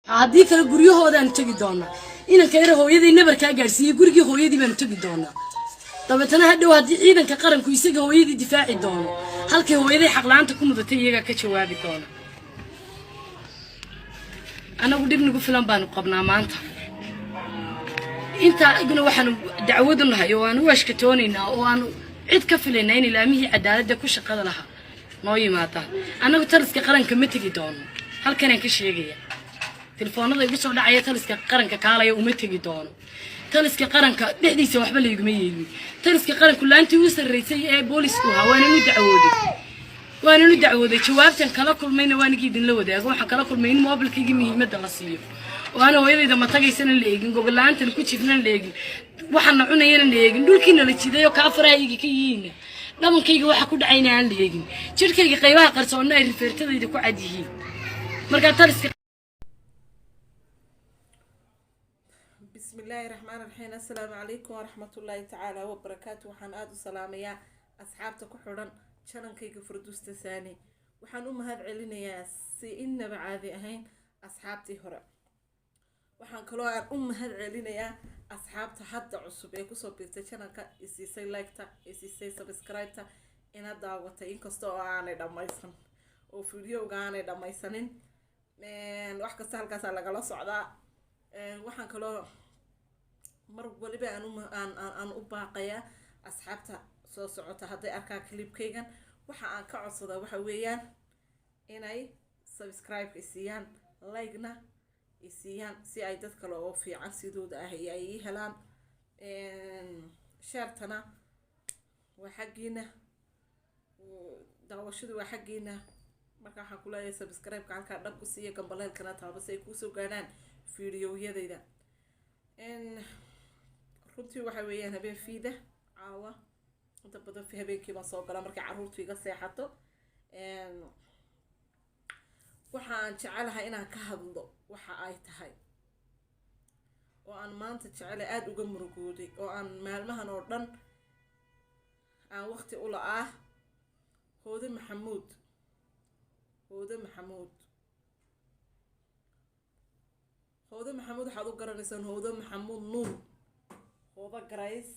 Haddii kale guryahoodaanu tegi doonaa. Inanka yara hooyadii nabarkaa gaadhsiiyey, gurigii hooyadii baanu tegi doonaa. Dabeetana hadhow haddii ciidanka qaranku isaga hooyadii difaaci doono, halkay hooyaday xaqla-aanta ku mudatay iyagaa ka jawaabi doona. Annagu dhib nagu filan baanu qabnaa maanta. Intaa iguna waxaanu dacwadu nahay oo aanu u ashkatoonaynaa oo aanu cid ka filaynaa in ilaamihii cadaaladda ku shaqada lahaa noo yimaadaan. Annagu taliska qaranka ma tegi doono. Halkanaan ka sheegaya, telefoonada igu soo dhacaya, taliska qaranka kaalaya, uma tegi doono. Taliska qaranka dhexdiisa waxba layguma yeelin. Taliska qaranku laantii u sarraysay ee boolisku ahaa waanan u dacwooday. Jawaabtan kala kulmayna waanigii idinla wadaago. Waxaan kala kulmay in moobilkaygii muhiimadda la siiyo oo aan hooyadayda matagaysana la eegin, gogol-la-aantana ku jiifnana la eegin, waxaana cunayana la eegin, dhulkiina la jiidayo kaa farahayga ka yihiina, dhabankayga waxa ku dhacayna aan la eegin, jidhkayga qaybaha qarsoonna ay rifeertadayda ku cad yihiin. Markaa taliska Bismillaahi raxmaan raxiim. Assalaamu calaykum waraxmatullaahi tacaala wabarakaatu. Waxaan aada u salaamayaa asxaabta ku xidhan channelkayga Farduusta Saani. Waxaan u mahad celinayaa si inaba caadi ahayn asxaabtii hore. Waxaan kaloo aan u mahad celinayaa asxaabta hadda cusub ee kusoo biirtay channelka, isiisay like-ta, isiisay subscribe-ta, ina daawatay, inkasta oo aanay dhammaysan oo videoga aanay dhammaysanin. Wax kasta halkaasaa lagala socdaa. Waxaan kaloo mar waliba aan u baaqayaa asxaabta soo socota, hadday arkaan clipkaygan, waxa aan ka codsadaa waxa weeyaan inay subscribe isiiyaan, like-na isiiyaan, si ay dad kale oo fiican sidooda ah ay ii helaan. Share-tana waa xaggiina, daawashadu waa xaggiina. Marka waxaan ku leeyahay, subscribe-ka halkaa dhab ku siiya, gambaleelkana taaba si ay kuusoo gaadhaan fiidiyowyadayda. Runtii waxa weeyaan habeen fiida caawa. Inta badan habeenkii baan soo galaa markay carruurtu iga seexato. Waxaan jecelahay inaan ka hadlo waxa ay tahay oo aan maanta jecelahay, aada uga murugooday oo aan maalmahan oo dhan aan waqti u la-ah, Hoode Maxamuud. Hoode Maxamuud, Hoode Maxamuud, waxaad u garanaysaan Hoode Maxamuud Nuur, Hoodo Grace.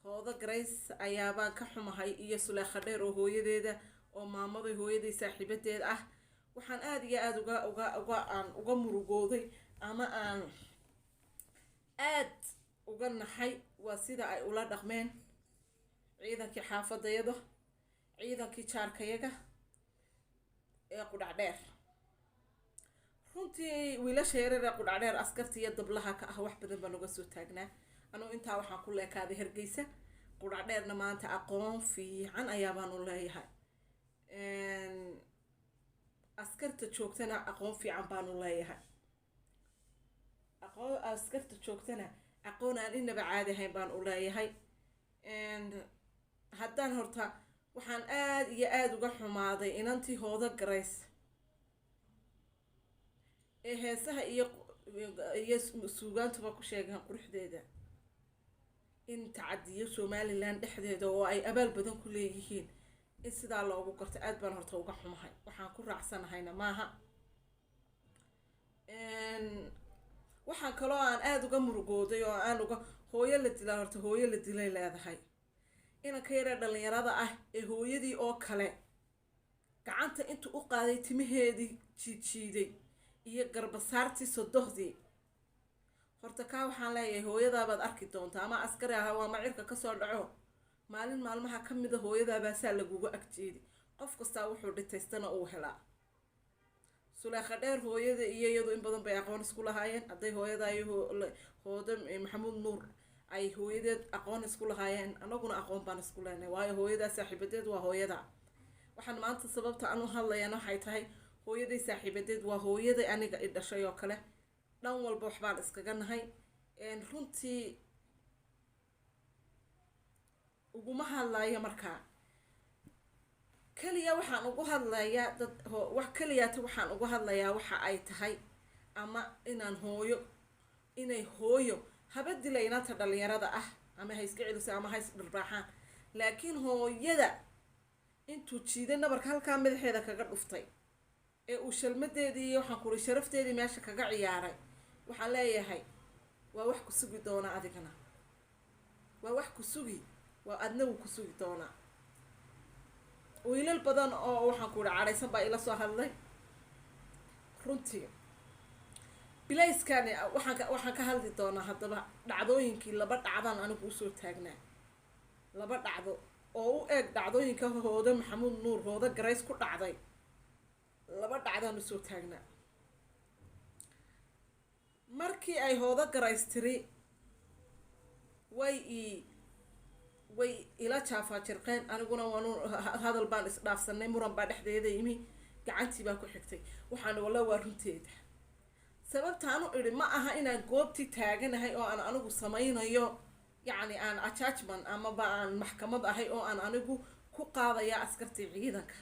Hoodo Grace ayaabaan ka xumahay, iyo Suleekha Dheer oo hooyadeeda oo maamaday hooyaday saaxiibadeed ah. Waxaan aada iyo aada uga uga uga aan uga murugooday ama aan aad uga naxay waa sida ay ula dhaqmeen ciidankii xaafadayada, ciidankii jaarkayaga ee Qudhac Dheer. Runtii wiilasha yareer ee Qudhac Dheer askarta iyo dablaha ka ah wax badan baan uga soo taagnaa. Anugu intaa waxaan ku leekaaday Hargeysa. Qudhac Dheerna maanta aqoon fiican ayaabaan u leeyahay, askarta joogtana aqoon fiican baanu leeyahay. Aqoon askarta joogtana aqoon aan inaba caadi ahayn baan u leeyahay. Haddaan horta waxaan aada iyo aada uga xumaaday inantii Hoodo Garays ee heesaha iyo suugaantuba ku sheegaan quruxdeeda, in tacadiyo Somaliland dhexdeeda oo ay abaal badan ku leeyihiin in sidaa loogu garto, aad baan horta uga xumahay. Waxaan ku raacsanahayna maaha. Waxaan kaloo aan aada uga murugooday oo aan uga hooyo la dilaa, horta hooyo la dilay leedahay, inanka yaree dhalinyarada ah ee hooyadii oo kale gacanta intuu u qaaday timaheedii jiidjiiday iyo garbasaartii sodohdii. Horta kaa waxaan leeyahay, hooyadaabaad arki doontaa, ama askari ah ama cirka kasoo dhaco, maalin maalmaha ka mida hooyadaabaasaa laguga agjeedi. Qof kastaa wuxuu dhitaystana uu helaa. Suleekha Dheer hooyada iyo iyadu in badan bay aqoon isku lahaayeen. Hadday hooyada iyo Hoodo Maxamuud Nuur ay hooyadeed aqoon isku lahaayeen, anaguna aqoon baan isku leenahay, waayo hooyadaa saaxiibadeed waa hooyada. Waxaan maanta sababta aan u hadlayana waxay tahay, hooyaday saaxiibadeed waa hooyaday aniga i dhashay oo kale. Dhan walba waxbaan iskaga nahay. Runtii uguma hadlayo markaa keliya, waxaan ugu hadlayaa dad wax keliyaata. Waxaan ugu hadlayaa waxa ay tahay ama inaan hooyo, inay hooyo haba dila inanta dhalinyarada ah, ama ha iska celiso ama ha is dhirbaaxaan, laakiin hooyada intuu jiiday nabarka halkaa madaxeeda kaga dhuftay. Ee uu shalmadeedii iyo, waxaan kuri, sharafteedii meesha kaga ciyaaray, waxaan leeyahay waa wax ku sugi doonaa adigana, waa wax ku sugi, waa adna wuu ku sugi doonaa. Wiilal badan oo, waxaan ku ihi, cadhaysan baa ila soo hadlay. Runtii bilayskani waxaan ka hadli doonaa haddaba dhacdooyinkii. Laba dhacdaan anigu usoo taagnaa, laba dhacdo oo u eeg dhacdooyinka Hoodo Maxamuud Nuur, Hoodo Garays ku dhacday. Laba dhacdaan usoo taagnaa. Markii ay Hoodo Garays tiri way ila jaafaa jirqeen, aniguna waanu hadal baan isdhaafsanay, muran baa dhexdeeda yimi, gacantii baa ku xigtay. Waxaan walla waa runteeda. Sababtaan u idhi ma aha inaan goobtii taaganahay oo aan anigu samaynayo, yacni aan attachment amaba aan maxkamad ahay oo aan anigu ku qaadaya askartii ciidanka,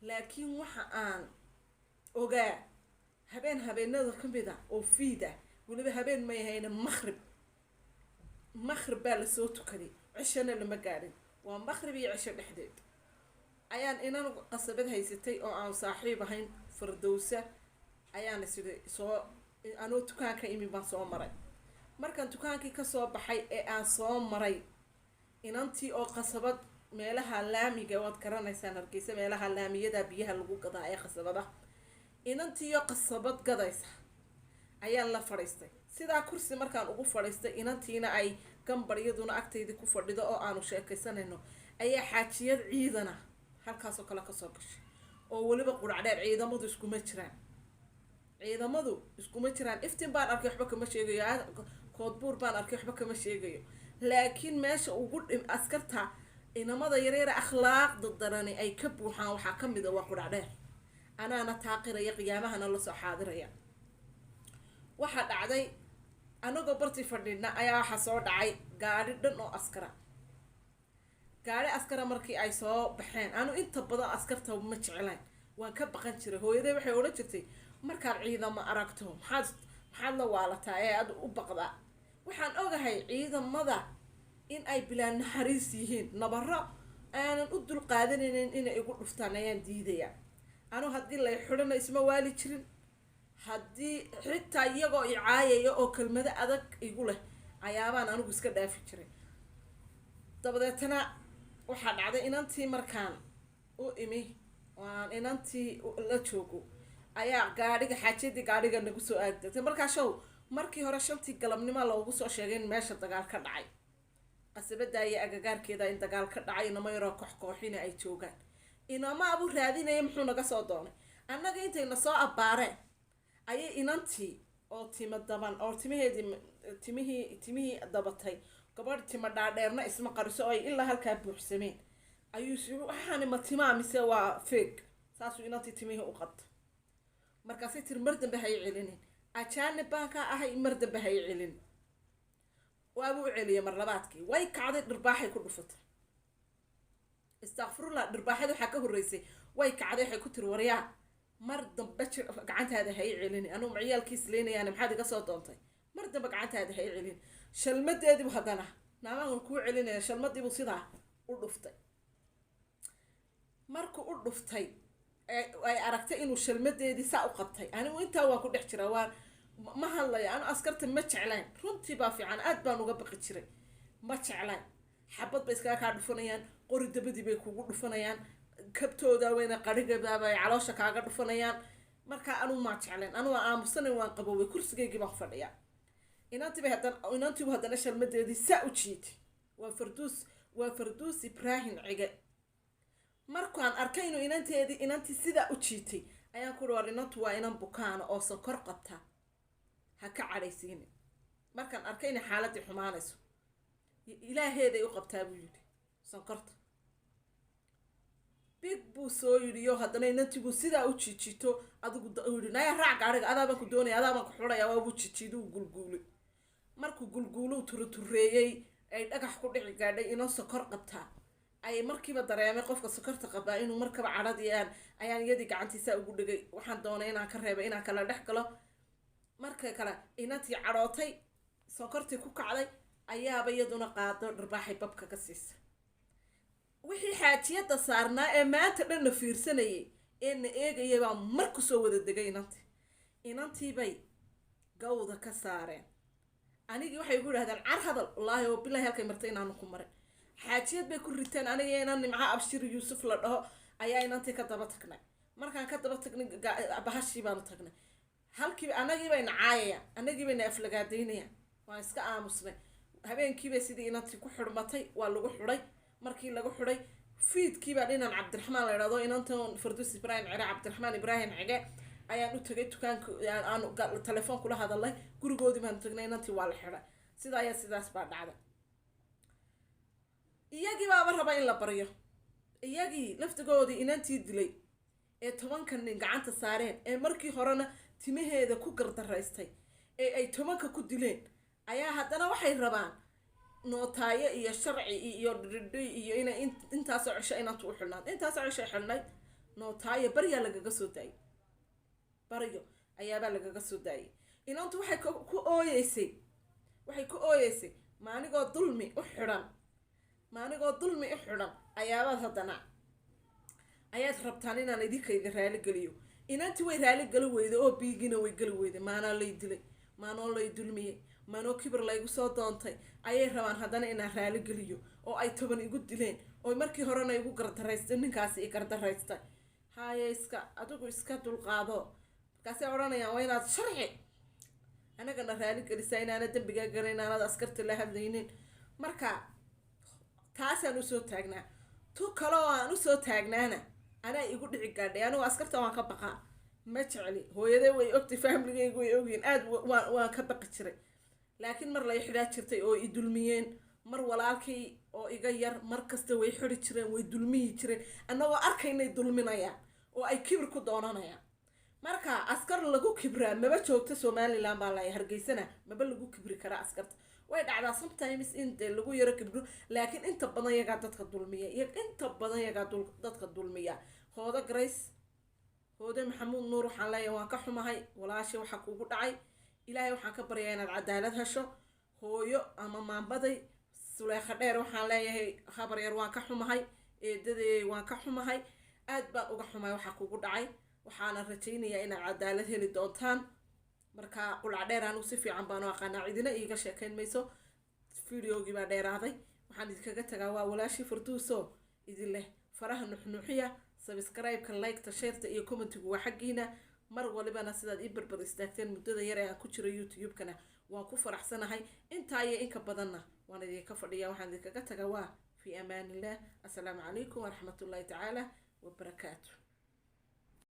laakiin waxa aan ogaa habeen habeenada ka mid a oo fiid ah, weliba habeen may ahayna, maqrib, maqrib baa lasoo tukaday, cishana lama gaadhin, waa maqrib iyo cisho dhexdeed, ayaan inan qasabad haysatay oo aan saaxiib ahayn, Fardowsa, ayaana sida soo anoo dukaanka imi baan soo maray. Markaan dukaankii kasoo baxay ee aan soo maray inantii oo qasabad meelaha laamiga, waad garanaysaan Hargeysa, meelaha laamiyada biyaha lagu gadaa ee qasabada, inantiioo qasabad gadaysa ayaan la fadhiistay. Sidaa kursi markaan ugu fadhiistay, inantiina ay gambar iyaduna agtaydii ku fadhido oo aanu sheekaysanayno, ayaa xaajiyad ciidana halkaasoo kale kasoo gashay oo weliba quracdheer. Ciidamadu iskuma jiraan, ciidamadu iskuma jiraan. Iftiin baan arkay, waxba kama sheegayo. Koodbuur baan arkay, waxba kama sheegayo. Laakiin meesha ugu dhim askarta inamada yaryara akhlaaqda darani ay ka buuxaan waxaa ka mid a waa quracdheer. Anaana taaqiraya, qiyaamahana lasoo xaadiraya. Waxaa dhacday anagoo bartii fadhina ayaa waxaa soo dhacay gaadhi dhan oo askara. Gaadhi askara markii ay soo baxeen, anu inta badan askarta ma jeclayn, waan ka baqan jiray. Hooyaday waxay odhan jirtay, "Markaad ciidamo aragto maxaad la waalataa ee aad u baqdaa?" Waxaan ogahay ciidamada in ay bilaa naxariis yihiin. Nabaro aanan u dul qaadanaynin inay igu dhuftaan ayaan diidaya. Anu haddii lay xidhana isma waali jirin, haddii xitaa iyagoo i caayaya oo kelmado adag igu leh ayaabaan anigu iska dhaafi jiray. Dabadeetana waxaa dhacday inantii markaan u imi oo aan inantii la joogo ayaa gaadhiga, xaajiyadii gaadhiga nagu soo aagdegtay. Markaa show markii hore 5-tii galabnimo loogu soo sheegay in meesha dagaal ka dhacay, qasabada iyo agagaarkeeda in dagaal ka dhacay, inamo yaroo koox kooxina ay joogaan. Inama abu raadinaya, muxuu naga soo doonay annaga? Intayna soo abbaareen ayay inantii oo timo daban oo timaheedii timihii dabatay, gabadh tima dhaadheerna isma qariso, oo ay ilaa halkaa buuxsameen, ayuu si waxaani ma timaa mise waa feeg? Saasuu inantii timihii u qabtay. Markaasay tiri, "Mar dambe hay celinin, ajaanib baan ka ahay, mar dambe hay celin." Waabuu u celiyay mar labaadkii. Way kacday, dhirbaaxay ku dhufatay. Istakfirullah, dhirbaaxada waxaa ka horreysay way kacday, waxay ku tiri, "Waryaa, mar dambe gacantaada hay celini. Anugu maciyaalkii isleynayaan, maxaad iga soo doontay? Mar dambe gacantaada hay celin." Shalmadeediibu haddana naamaan kuu celinaya, shalmadiibuu sidaa u dhuftay. Markuu u dhuftay ay aragtay inuu shalmadeedii saa u qabtay, anigu intaa waan ku dhex jiraa, waan ma hadlayo. Anu askarta ma jeclayn, runtii baa fiican, aad baan uga baqi jiray, ma jeclayn. Xabad bay iskaga kaa dhufanayaan, qori dabadii bay kugu dhufanayaan, kabtooda weyna qadhigadaaba ay caloosha kaaga dhufanayaan. Markaa anuu maa jeclayn, anu waan aamusanayn, waan qaboobay, kursigaygii baan fadhiyaa. Inantiibay haddana, inantiibu haddana shalmadeedii saa u jiitay. Waa Farduus, waa Farduus Ibraahim Cige. Markaan arkay inuu inanteedii, inantii sidaa u jiitay, ayaan ku war, "Inantu waa inan bukaana oo sonkor qabta, ha ka cadhaysiinin." Markaan arkay inay xaaladii xumaanayso, "Ilaaheeday u qabtaa," buu yidhi, "sonkorta big," buu soo yidhi. Yo haddana inantiibuu sidaa u jiijito. Adigu yidhi, "Naya, raac gaadhiga, adaa baan ku doonaya, adaa baan ku xuraya." Waabuu jijiidu gulguulay. Markuu gulguuluu turutureeyey ay dhagax ku dhici gaadhay. Inan sokor qabtaa ay markiiba dareemay qofka sokorta qabaa inuu markaba cadhadii aan ayaan iyadii gacantiisa ugu dhigay. Waxaan doonay inaan ka reebay, inaan kala dhex galo. Marka kale inantii cadhootay, sonkortii ku kacday, ayaaba iyaduna qaado dharbaaxay babka ka siisa. Wixii xaajiyadda saarnaa ee maanta dhanna fiirsanayay ee na eegayay baa mar kusoo wada degay inantii. Inantii bay gawda ka saareen. Anigii waxay igu yidhahdeen, "Car hadal." Wallaahi oo bilahi halkay martay inaanu ku marin. Xaajiyad bay ku riteen aniga. Inan Nimco Abshir Yuusuf la dhaho ayaa inantii ka daba tagnay. Markaan ka daba tagnay, bahashii baanu tagnay halkiiba. Anagii bayna caayayaan, anagii bayna aflagaadaynayaan. Waan iska aamusnay. Habeenkiibay sidii inantii ku xidhmatay. Waa lagu xidhay. Markii lagu xidhay, fiidkii baa dhinan Cabdiraxmaan la idhahdo, inantan Farduus Ibraahim Cige, Cabdiraxmaan Ibraahim Cige ayaan u tagay dukaanka, aanu telefoon kula hadalnay. Gurigoodii baanu tagnay. Inantii waa la xidhay. Sidaa ayaa sidaas baa dhacday. Iyagii baaba raba in la baryo. Iyagii laftigoodii inantii dilay ee 10-ka nin gacanta saareen, ee markii horena timaheeda ku gardaraystay, ee ay 10-ka ku dileen, ayaa haddana waxay rabaan nootaayo iyo sharci iyo dhidhi iyo inay intaasoo cisho inantu u xidhnaad. Intaasoo cisho xidhnayd, nootaayo baryaa lagaga soo daayay, baryo ayaabaa lagaga soo daayay. Inantu waxay ku ooyeysay, waxay ku ooyeysay, "Maanigoo dulmi u xidhan, maanigoo dulmi u xidhan ayaabaad haddana ayaad rabtaan inaan idinka idin raali geliyo?" Inantii way raali geli weyday oo biigiina way geli weyday. "Maanaa lay dilay, maanoo lay dulmiyey, maanoo kibir laygu soo doontay ayay rabaan haddana inaan raali geliyo, oo ay 10 igu dileen, oo markii horena igu gardaraystay, ninkaasi i gardaraystay?" Haye, iska adigu iska dulqaado. Markaasay odhanayaan, "Waa inaad sharci anagana raali gelisaa, inaana dembigaa galin, inaanad askarta la hadlaynin." Marka taasaan usoo taagnaa. Tu kale oo aan usoo taagnaana anaa igu dhici gaadhay. Anigu askarta waan ka baqaa, ma jecli. Hooyaday way ogtay, familigaygu way ogyihin, aad waan ka baqi jiray. Laakiin mar lay xidhaa jirtay oo i dulmiyeen, mar walaalkay oo iga yar, mar kasta way xidhi jireen, way dulmiyi jireen, annagoo arkaynay dulminayaan oo ay kibir ku doonanayaan. Marka askar lagu kibraa maba joogto Somaliland baa laya. Hargeysana maba lagu kibri karaa askarta. Way dhacdaa sometimes in dee lagu yaro kibro, laakiin inta badan yagaa dadka dulmiya, inta badan yagaa dadka dulmiya. Hoodo Grace, Hoode Maxamuud Nuur, waxaan leeyahay waan ka xumahay walaashay waxaa kugu dhacay. Ilaahay waxaan ka baryaa inaad cadaalad hesho. Hooyo ama maambaday Suleekha Dheer waxaan leeyahay, habar yar, waan ka xumahay. Eedadey, waan ka xumahay, aad baan uga xumahay waxaa kugu dhacay. Waxaana rajaynayaa inaad cadaalad heli doontaan. Marka Qulac Dheer anigu si fiican baanu aqaanaa, cidina iiga sheekayn mayso. Videogii baa dheeraaday. Waxaan idinkaga tagaa, waa walaashii Farduuso idin leh, faraha nuxnuuxiya, subscribe-ka, like-ta, share-ta iyo commentigu waa xaggiina. Mar walibana sidaad ii barbar istaagteen muddada yar ee aan ku jiro YouTube-kana waan ku faraxsanahay. Intaa iyo inka badanna waan idinka fadhiya. Waxaan idinkaga tagaa waa fi amaanillah. Assalaamu calaykum waraxmatullahi tacaala wabarakaatu.